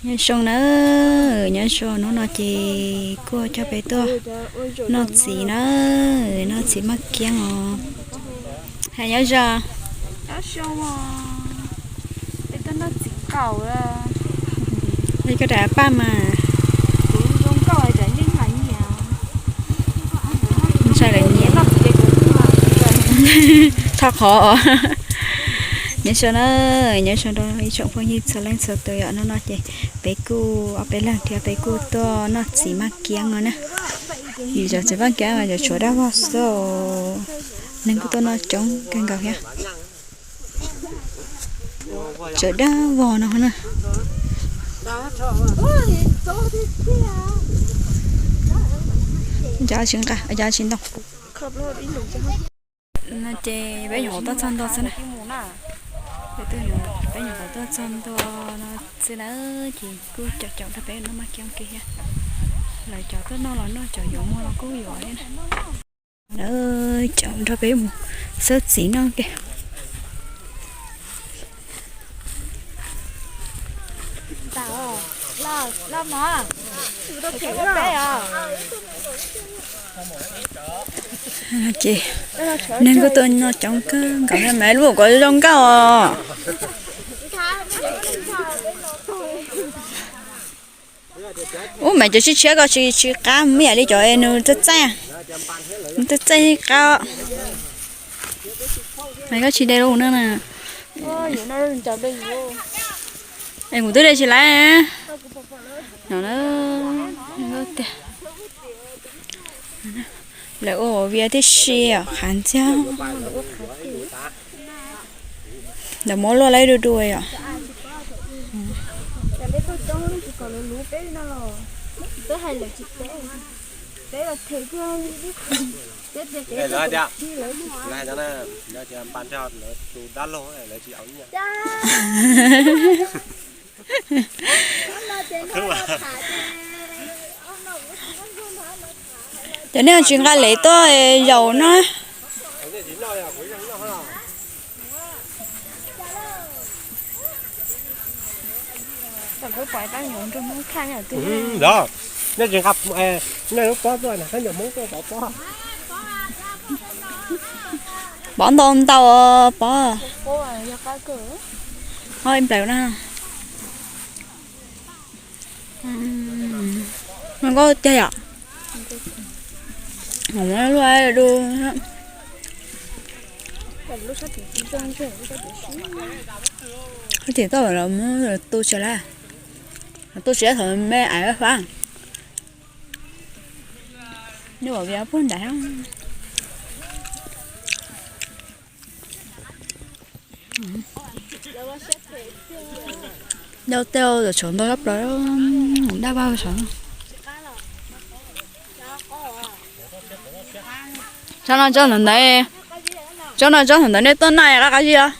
Nyob zoo na, nyob zoo, hnub no ces kuj coj peb tuaj noj txiv na, noj txiv maj kiab os. Hais nyob zoo. Koj daim paj mas. Ntshai lawv nyiam. Thov qhov. Nyob zoo na, nyob zoo rau ib tsoom phooj ywg txhua leej txhua tus yom. Hnub no ces peb kuj ob peb leeg thiab peb kuj tuaj noj txiv maj kiab no na. Yus cov txiv maj kiab mas cov tshuav dab vog xwb, neeg kuj tuaj noj coob kawg nkaus thiab. Tshuav dab vog no na. Cov tsis nqa, cov tsis ntoo. No ces peb nyuam qhuav tuaj txog ntua xwb na. Peb nyuam qhuav tuaj txog ntua no xwb na, ces kuj caum caum nrog peb noj maj kiab ke thiab. Lawv cov tuaj noj los noj, cov yuav muag los kuj yuav thiab na. Lawv caum nrog peb mus xawb txiv noj ke. Ces neeg kuj tuaj noj coob kawg nkaus, mas lub kuv zoo nkauj os. Ub, mas cov tshiab tshiab ko tsis, tsis qab, muaj yam li cov nws txaij txaij, nws txaij txaij qab. Mas koj tsis de los na. Es kuv twb de tsis laiv no tiag. Lawv ua viav tib si os, qhav ntxiag. Lawv muab luaj laib du du yom. Cov nej tsis nqa lev tuaj zaum no. Nej tsis nqa nej lub pob tuaj, nej nyuam Hmoob tuaj pov pob. Pov ntau ntau pob. Ho nplaws na. Zoo nkauj tiag yom. Muab luaj du. Hab tim toj los muab tu tsis lawm. Tu tsis lawm thaum me aiv fab. Nws ua viav puag nrad. Dau tau tshav ntau tshaj plaws, daj vag tshav. Tsob no tsob ntawd, tsob no tsob ntawd nej tuaj noj qab qab zib os.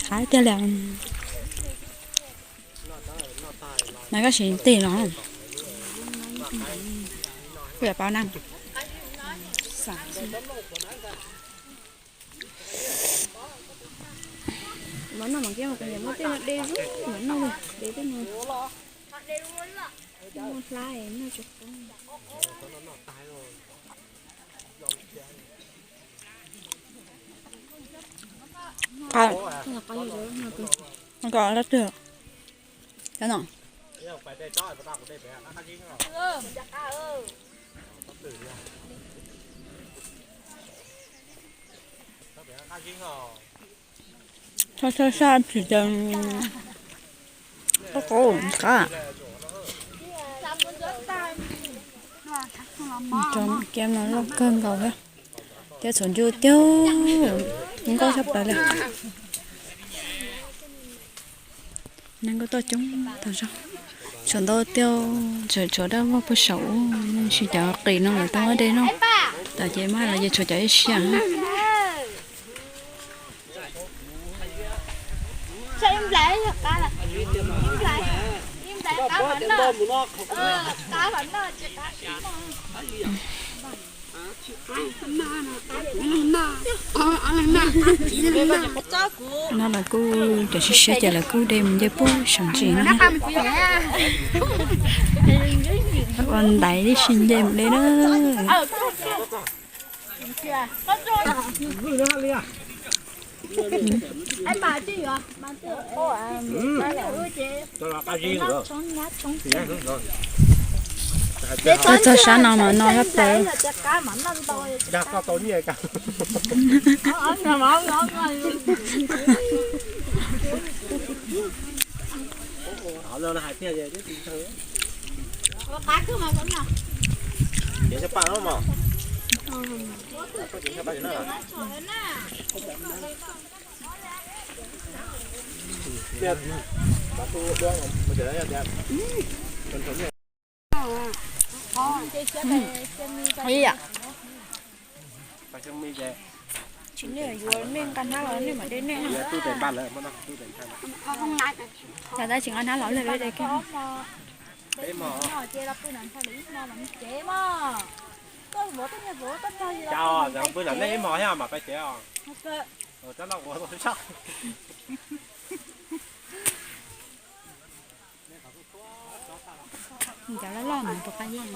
Qab tiag li. Mas koj siv tig los kuj yuav paub na. Qab. Qab twg? Cov no. Sab sab tsis tas. Qab qab qab. Cov kiab no loj kawg nkaus thiab. Thiab txhuv ntswg tiag, nkauj tshaj plaws li. Neeg kuj tuaj coob tag zog. Tshuav ntau tiag, tshuav dab vog puag saum ub, tsis cov qis no lawv tau muab de no. Tam ces mas los ces tshuav cov ib siab. No lawv kuj cov siab siab ces lawv kuj de mus nce puag saum ntsis no. Ua ntaiv tib si nce mus de na. Tuaj txog sab no mas no zab plaws. Tsis nej yuav nej nqa hnab los nej mam de nej. Tab sis nqa hnab los lawm de kiag. Cov loj loj mas puas qab yeej.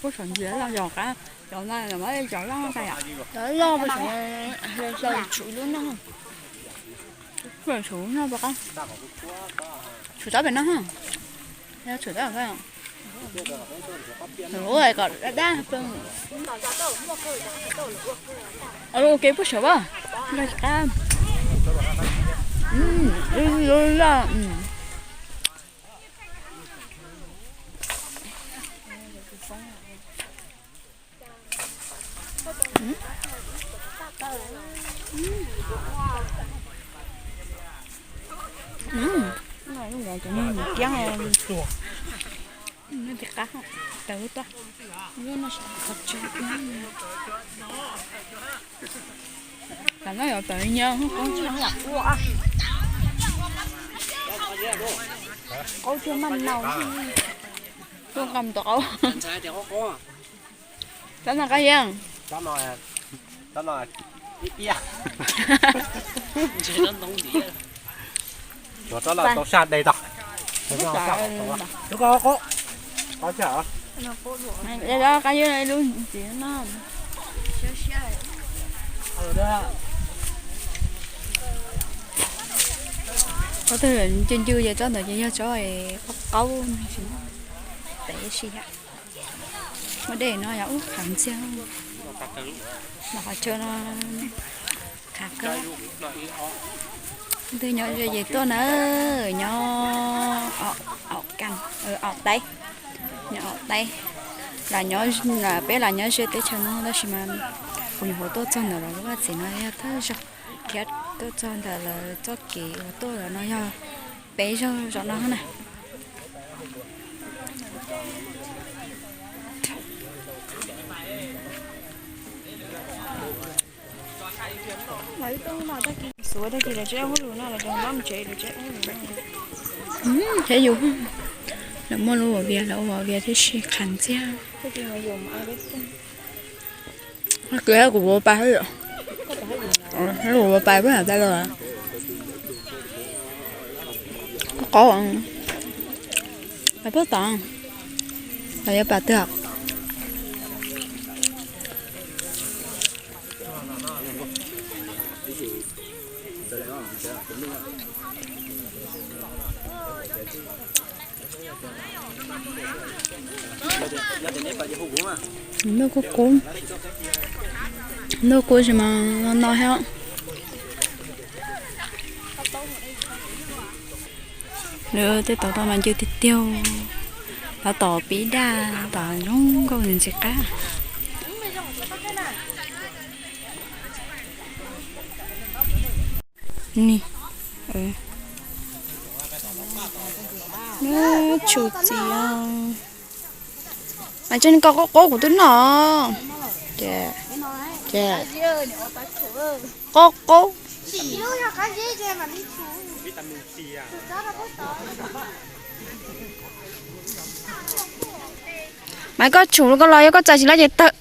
Puag saum ntsis loj yog qab, cov no mas cov loj ntag yom. Cov loj puag saum, tsum lub no. Puag saum no puas qab. Tsum tsob pem no. Tsum tsob kom dab dab. Ua ke puag saum as. Loj. Kiab, tawv tuaj. Tam no yuav tawv nyo. Qaub thiaj maj nau. Tuaj nqa mus tom qaub. Tsob no qab yeej. Tsob no tau saj de tau. Qab yeej ib lub ntxiv no. Tsob twg ncw ncw ces tsob ntawd ces yog tsob qaub qaub, pem si yom. Muaj dej no yog ub qhav ntxiag. Los qhov chaw no qhav kawg. Twg nyob ze ces tuaj na, nyob Aum Kaim, Aum Taib, nyob Aum Taib. Lam nyob, peb lam nyob ze teb chaws no tab sis mas kuv nyuam qhuav tuaj txog ntawm lawv lub vaj tsev no yog thawj zaug, thiab tuaj txog ntawm lawv txoj kev uas tuaj no yog peb zaug zaum no na. Xub tag kis lawv tsev hauj lwm no, lawv cov nab tsev lawv tsev hauj lwm no. Thiab yus, lawv muaj lub ua vias, lawv ua vias tib si qhav ntxiag. Kuv kuv ua pa, kuv ua pa peb hais tas los, qab, peb tom, los yuav pa twg? Ntuj kub kub, ntuj kub tsis mas no thiab. Lawv tej tod tau mas ncw tiag tiag, tab tom pib daj, tom zoo nkauj ntxim qab. Ni, tshum txiv. Mas coj ni koj qaub qaub kuv twb noj. Ces, ces, qaub qaub. Mas koj tshum koj los yog koj txais tsis lawm ces tawm.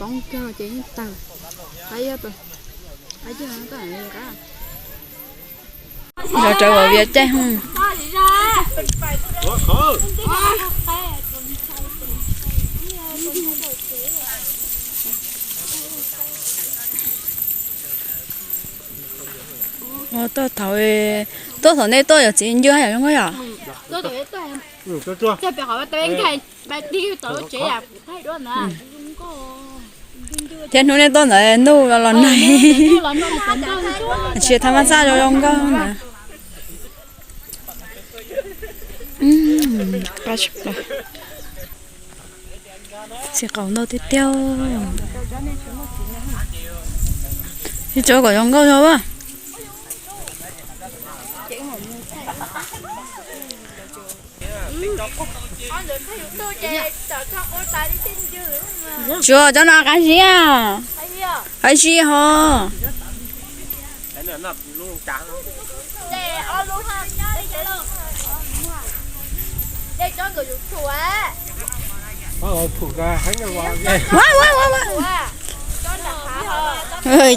Poob kawg ces yeej tawg. Qab ib, qab ib, qab. Los rau Vauv Vias caij hooj. Tuaj thaum, tuaj thaum nej tuaj yog txiv ncw yom, zoo nkauj yom. Thiab hnub nej tuaj ntawd ntuj los los nag, tsis thaum mab xaj zoo zoo nkauj na. Txiv qaub ntau tiag tiag. Tsis tso kom zoo nkauj zog a. Tsuas cov no qab zib, qab zib ho.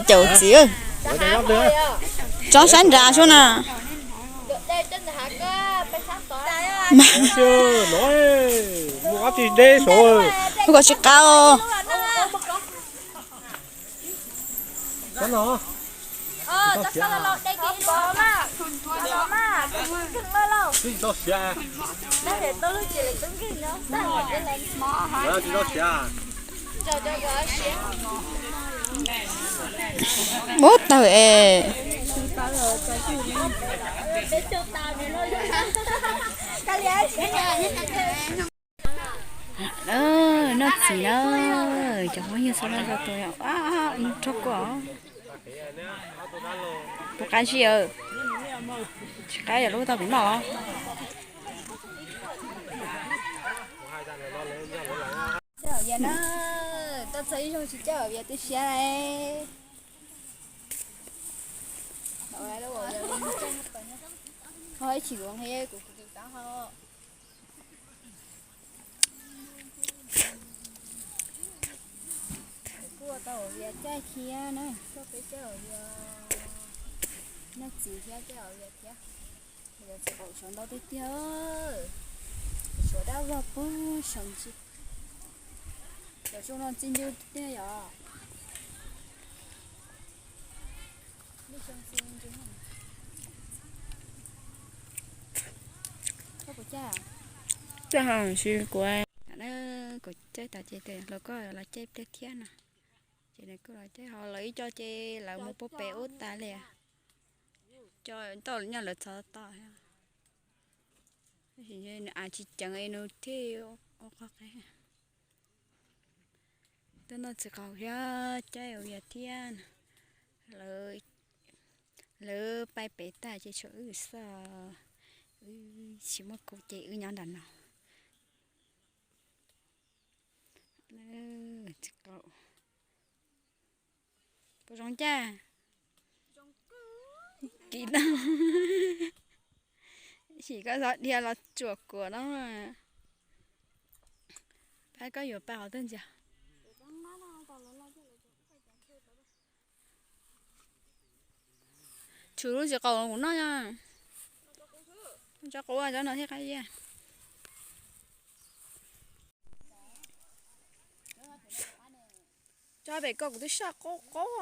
Caum txiv, tsob sab nrad sub na. Mus kom tsis qab. Muab tawg es. Noj txiv na, cov phooj ywg txhua leej txhua tus, rau kua tus qab zib, tsis qab yog lub tau kuv noj. Coj Vias na, tau txog ib zaug tsis coj Vias tu siab. Ho ib chim kuv nqhis kuv tus taub hau. Kuj ua tau Vias caij thiab na, koj peb caij Vias, noj txiv thiab caij Vias thiab. Vias txiv qaub tshuav ntau tiag tiag, tshuav dab vog puag saum ntsis. Cov zoo no txi ncw tiag yom. Koj puas caij? Caij, kuv, kuv caij tas ces tus hluas nkauj los caij pliag thiab no. Ces nws kuj los caij, ho lawv ib co ces lawv mus puag pem ub tas li. Co tau nyob lawv txhov tos. Nws av tsis ceev es nws thiaj ua qhov qeeb. Tuaj noj txiv qaub thiab caij Vias thiab. Lawv, lawv pais pem tag ces tshuav wb xwb, wb tsis muaj kuv ces wb nyob nram no. Txiv qaub, puas zoo caij? Kiv tau. Sim koj zov dhia los tsuam kuam no. Pab koj yuav pab qhov twg ntxias? Tshum lub txiv qaub kuv noj, tso quav tso no thiab qab zib. Tso pem ko kuv twb saj qaub qaub.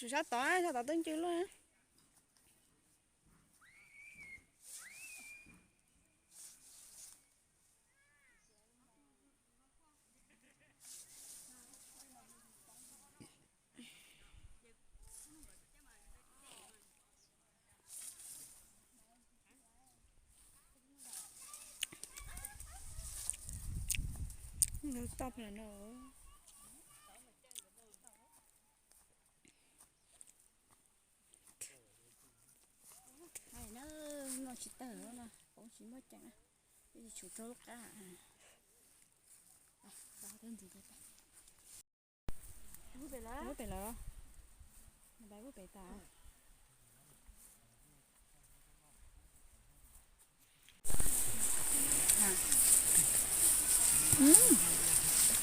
Sab tod, sab tod twb ncw lawm. Toj no. Noj tsis tawg no, poob tsis muaj ceem, tsis tsum rau lub qab. Lub pem lawm, lub pem tas.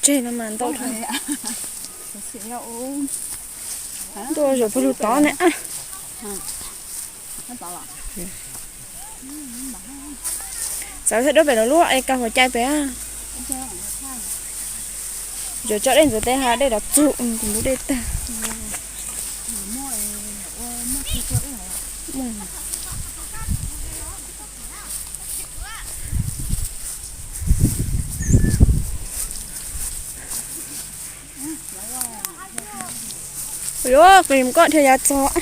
Tseg no mas ntau dhau. Ntuj, zaum pug lug tod ne. Txawv thiab, dub pem lub lub es kaw huas cai pem. Zaum tso dej ntxuav tes ha, dej dov txug, kuv ntuj dej tag. Yuav qis mus koj dhia yav txog.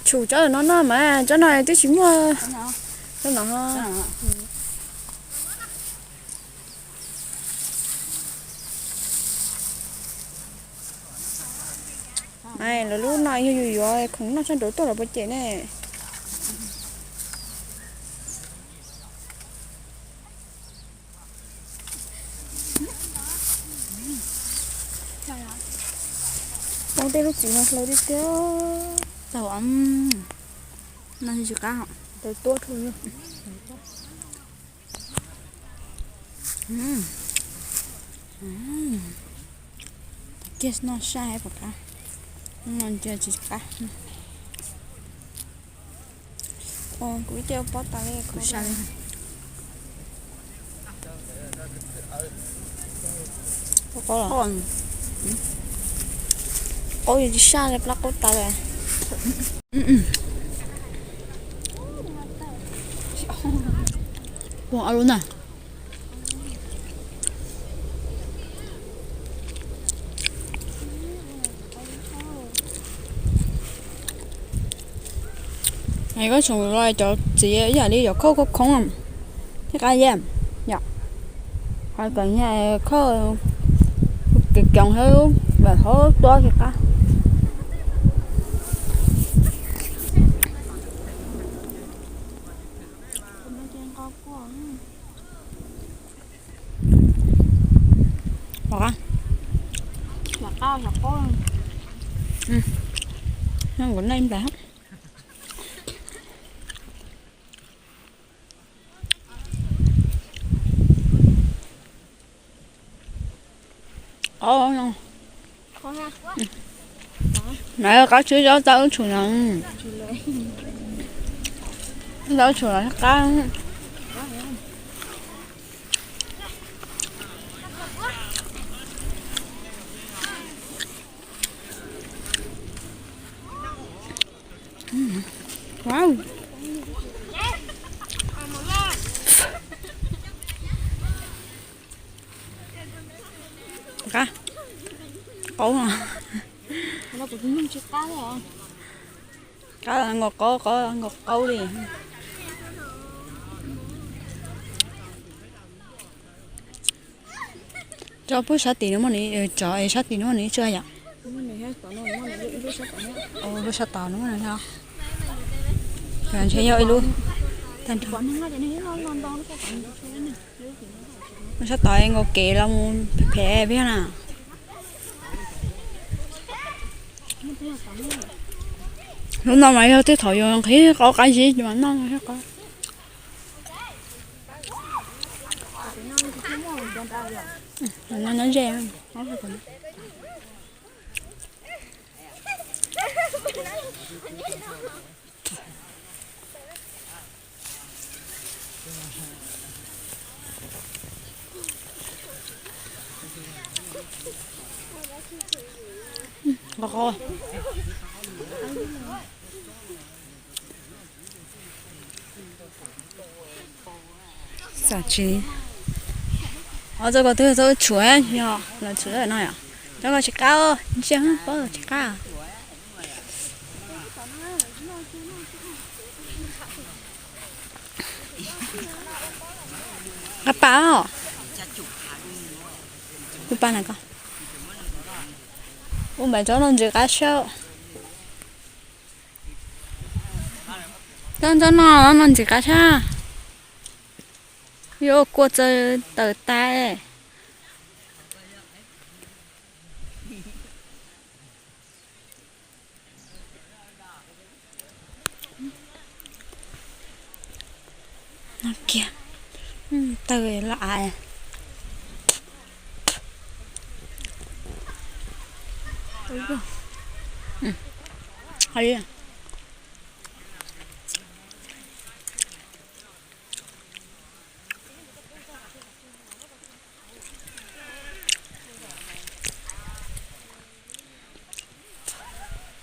Tshum tsob no no mas tsob no twb tsis muaj. Tsob no. Lawv lub no yog yus yuav khoom noj sab nraud tuaj los puas cem ne. Poob tej lub txiv no hlawv tiag tiag. Tau, no tsis qab. Tau tuab dhau. Kiag noj sab puas qab, noj ntsia tsis qab. Kuv ib ce pob tas li, kuv sab li. Qaub tsis saj li, plab qaub tas li. Ua lub na. Koj tseem los cov txiv ib yam li cov khauj khauj khoob thiab qab yam yom. Ho kom nyaj khauj kev koom thiab lub pam hauv tuab thiab qab. Ua, ua qab, ua qab. Nyob kuv neej nplas. Qab no. Mas qab tshwj zaub tau tshum no. Zaub tshum no qab. Wow. Qab. Qaub. Qab nkaus qaub, qaub nkaus qaub li. Tso pub sab tim no muaj ni, tso es sab tim no muaj ni tsw yom. Lub sab tod no muaj ni, ntshe yog ib lub. Lub sab tod nkaus kev los mus phem phem peb na. Hnub no mas yog tej thaum yus nqhis qaub qab zib mas noj thiab qaub. Noj nyob ze. Xam tsis, ob txoj ko twb txoj tshuav yog los tshuav no yom. Txoj ko tsis qab, ntsiag paub tsis qab. Qab pa os. Kuv pa na ko. Ub, npam tsob no ntxim qab sab. Tsob, tsob no, no ntxim qab sab. Yuav kua txawv tawm tas. No kiag, tawg los av.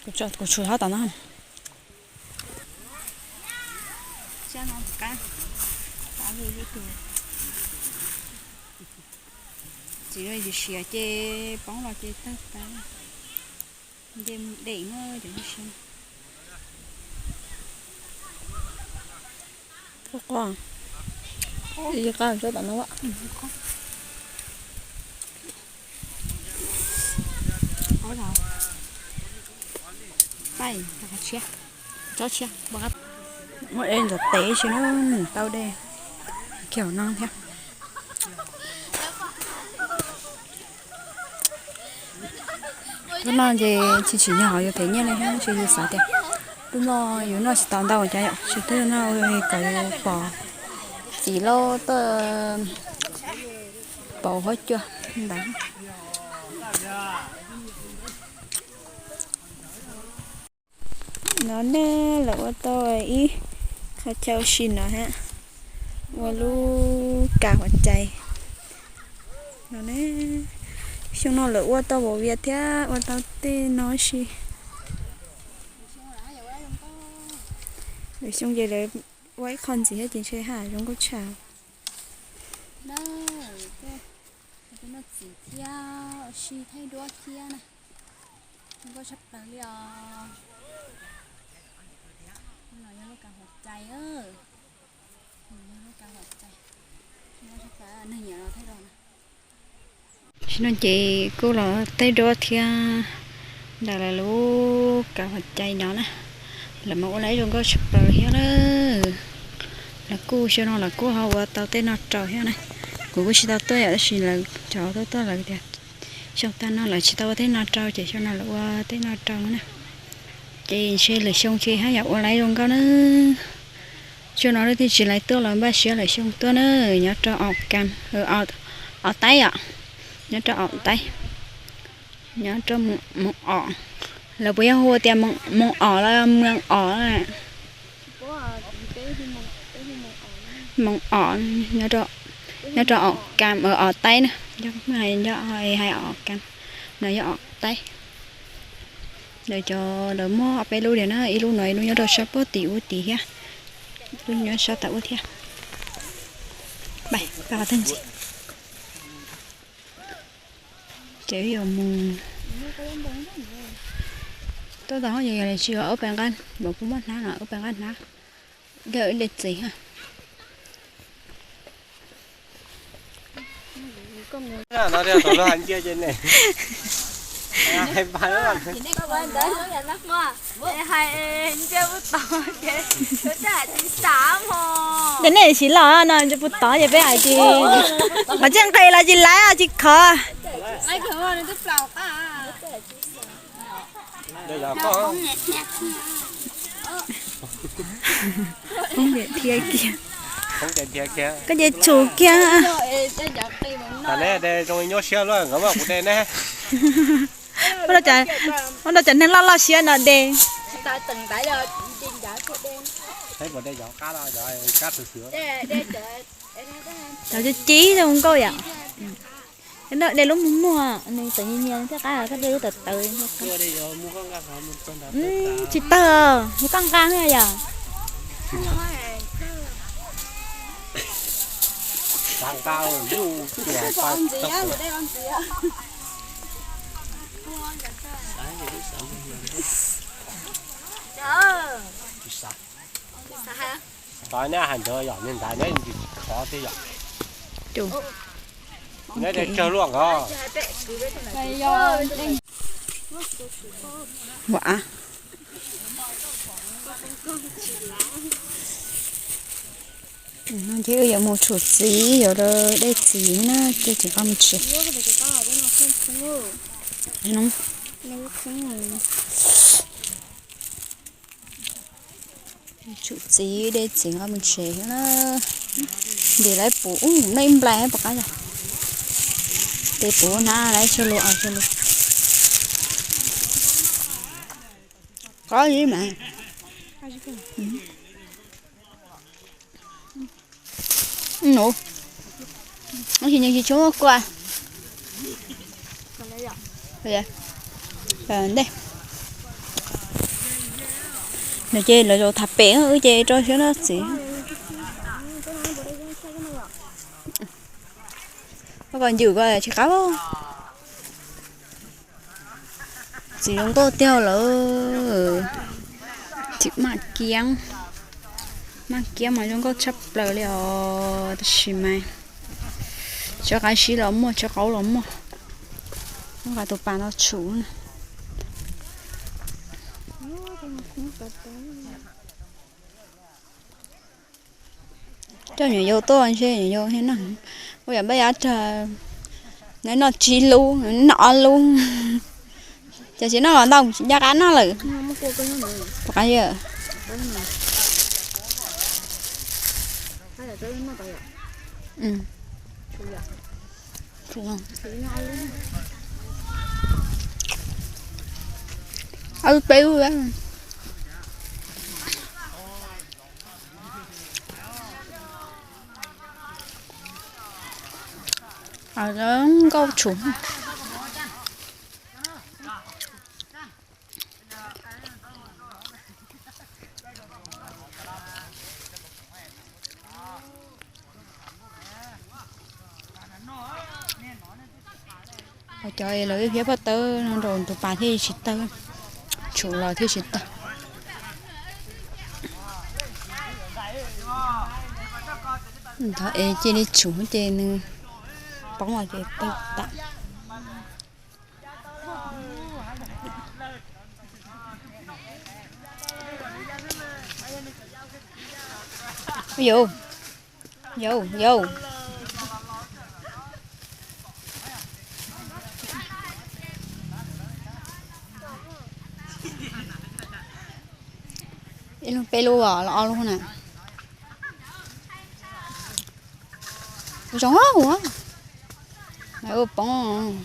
Kuv tso, kuv tshum hab tom no. Txiv siav ces poob los ces tawg tas. Nce mus dem na cov nce siav. Qab, qab, tso tom no. Muab ev ntxuav tes si na, nws tau dej kiag no thiab. Lub no ces tsis tsim nyog yuav them nyiaj li thiab, tab sis yus xav tias lub no yus noj tsis tau ntau cas yom, tsis twb noj kom yus pom txiv lauj, tuaj pom huab cua ntawd. No ne, lawv ua tau ib qho chaw si no hab, ua lub kas huam cai no ne. Xyoo no lawv ua tau npaum vias thiab ua tau tej no si. Lawv xyoo ces lawv ua ib qho ntxiv thiab ces ntshe haj zoo nkauj tshaj. Noj txiv thiab, ua si thaij duab thiab na. Zoo nkauj tshaj plaws li os. No yog lub kas huam cai, yog lub kas huam cai, zoo nkauj tshaj plaws, neeg nyiam los thaij rau na. Tam sim no ces kuj los thaij duab thiab ntawm lawv lub kas huam cai no na. Lawv mas ua lawv zoo nkauj tshaj plaws thiab na. Lawv kuj xyoo no lawv kuj ho ua tau tej no rau thiab na. Kuv kuj tsis tau tuaj yom, tab sis lawv cov tuaj tuaj lawv tias xyoo tag no lawv tsis tau ua tej no rau ces xyoo no lawv ua tej no rau na. Ces ntshe lwm xyoo ces haj yam ua lawv zoo nkauj na. Xyoo no leej twg tsis laiv tuaj los npaj siab lwm xyoo tuaj na. Nyob rau Os Kas, Os Taib yom. Nyob rau Os Taib, nyob rau Moos Os. Lawv puas yog hu tias Moos Os los Moos Os? Moos Os, nyob rau Os Kas, Os Taib na. Hais Os Kas no yog Os Taib. Lawv cov lawv muaj ob peb lub diam na, ib lub no, ib lub nyob rau sab pob tim ub tid thiab, ib lub nyob sab tas ub thiab. Pais, pais qhov twg ntxiv? Ces yuav mus, tuaj tau hov yog yog li tsis yog ub pais nqa, npaum kuv muab hnav no ub pais nqa hnav, yog ib li txiv ha. Ces nej sim los no ntshe puas tod ces peb hais tias qhov tseem nqes los tsis laiv tsis khov. Poob ces dhia kiag, koj ces tshum kiag. Muab rau cov neeg loj loj siab no de. Cov ci ci zoo nkauj yom. De lub muag muag nws tawv nyias nyias thiaj qab, koj de lub tawv tawv. Tsis tawg, yog koj nqa yom. Tov neb hais ntawd yom, niag ntawd neb ntsis khov thiab yom. Tus. Ua, no ces wb yuav mus tshum txiv, yuav dej txiv na, ces tsis qab mus tsev. Tshum txiv, dej txiv qab mus tsev na. Ntim lawv puv, ub, noj ib nplai pom qab os. Tes puv na, lawv tsis lus, tsis lus. Qab ib mas. Nus, tsis tshua muaj kua. Ntej, no ces lawv zaum tham pem, wb ces rau siab noj txiv. Koj ncwm ko tsis qab. Txiv zoo nkauj tiag lawm. Txiv maj kiab, maj kiab mas zoo nkauj tshaj plaws li os, tab sis mas tsawv qaib sib los muaj, tsawv qaub los muaj. Muab nqa tus pas no tshum na. Coj nyuam yaus tuaj ntshe nyuam yaus thiaj noj. Ua yam npaj yav rag, noj tsib lub, noj ob lub. Ces tsis noj los ntau, tsis nco qab noj lawm. Puas qab? Ob peb lub. Nkauj tshum. Cov es lawv ib phiab pob tawb no rau tus pas thiaj tsis tawg, tshum los thiaj tsis tawg. Ntawd es cia li tshum ces nws poob los ces tawg tas. Yau, yau, yau. Ib lub peb lub los ob lub na. Zoo ua mas ua poob.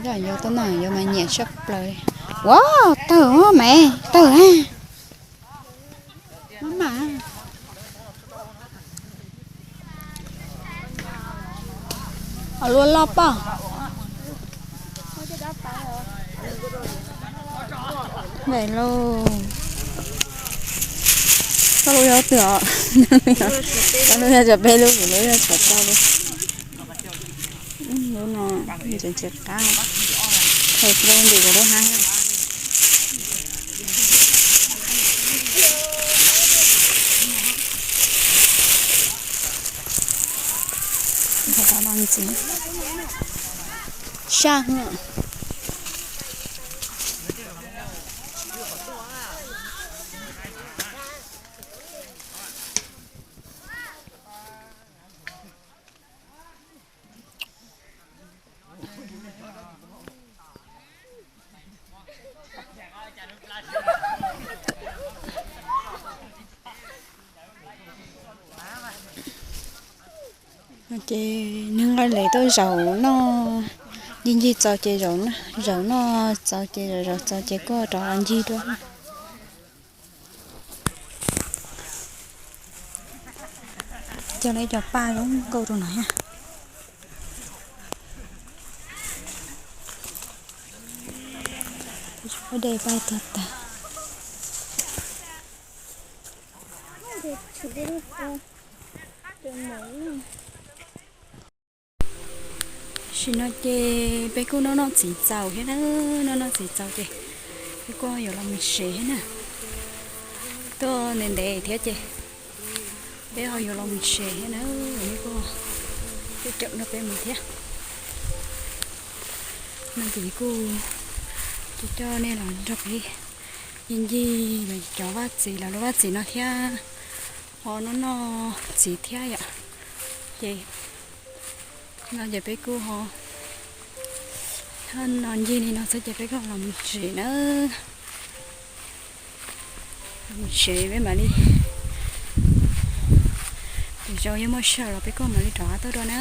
Yog yuav tuaj noj yuav mas nyiam tshaj plaws li. Ua, tawg mas tawg a. Maj mam. Os, lua loj poj. Npem lauj. Koj lub yog twg os? Koj lub yog tsam peb lub, kuv lub yog tsam rau lub. Lub no ntse ntse qab. Thawj lub ntim kuv lub hab. Saj. Ces neeg nqaij les tuaj zaum noj, ncig ncig txaus ces zaum, zaum noj txaus ces zaum, zaum txaus ces kuj rov los ncig dua. Cog lawv cov paj zoo nkauj rau no thiab. Ua dej paj tuag tag. Tam sim no ces peb kuj noj noj txiv txaus thiab na, noj noj txiv txaus ces peb kuj yuav los mus tsev thiab na. Tuaj ntev ntev thiab ces peb ho yuav los mus tsev thiab na, kuj, kuj caum nrog peb mus thiab. No ces kuj coj nej los nrog peb ncig ncig cov vaj txiv, los lub vaj txiv no thiab, ho noj noj txiv thiab yom. Ces no ces peb kuj ho, no ncig li no xwb ces peb kuj los mus tsev na. Los mus tsev peb mam li, lwm zaus yog muaj sij hawm los peb kuj mam li rov qab tuaj dua na.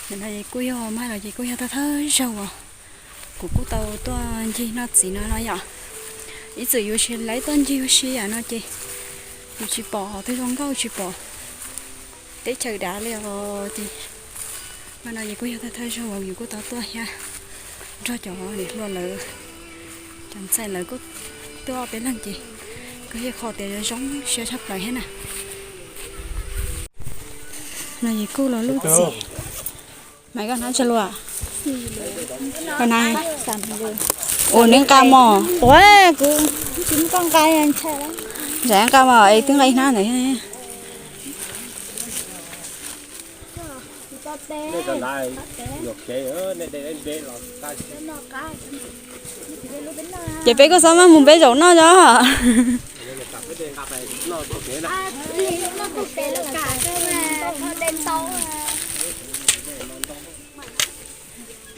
Nim no ces kuj yog mas los ces kuj yog thawj thawj zaug uas kuv kuj tau tuaj ncig noj txiv no no yom. Ib txwm yus tsis laib tuaj ncig ua si yam no ces yus tsis pom tej zoo nkauj, tsis pom teb chaws dav li os ces, mas no ces kuj yog thawj thawj zaug uas yus kuj tau tuaj thiab, nrog cov niam hluas lawv, cov ntxhais lawv kuj tuaj peb leeg ces kuj yog qhov tias zoo siab tshaj plaws thiab na. No ces kuj los lub txiv. Maiv, koj hnab tshaj luaj. Koj hnab. Ua neb nqa mog. Ua, kuv tsis muaj koj nqa, ntshai lawm. Zam nqa mog, es twb nqa ib hnab ntawd. Ces peb kuj xav mas mus peb zaum noj os.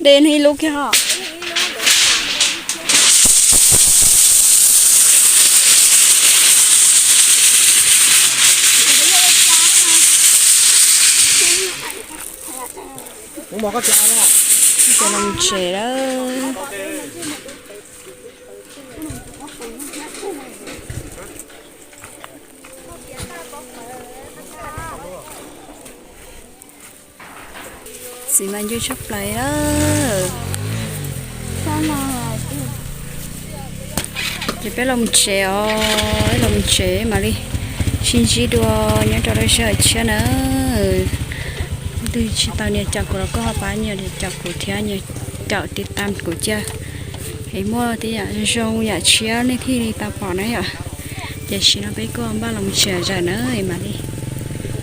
De ib lub kiag os. Ces los tsev lawm. Txiv mas ncw tshaj plaws lawm. Ces peb los mus tsev os, peb los mus tsev mam li sib ntsib dua nyob rau lub sij hawm tshiab na. Leej twg tsis tau nias caum kuv los koj ho pab nias caum kuv thiab, nias caum tiv tam kuv cia, es muaj tej yam zoo yam tshiab nej thiaj li tau pom na yom. Ces tam sim no peb kuj npaj los mus tsev zawm na, es mam li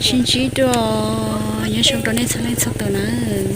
sib ntsib dua, nyob zoo rau nej txhua leej txhua tus nawb.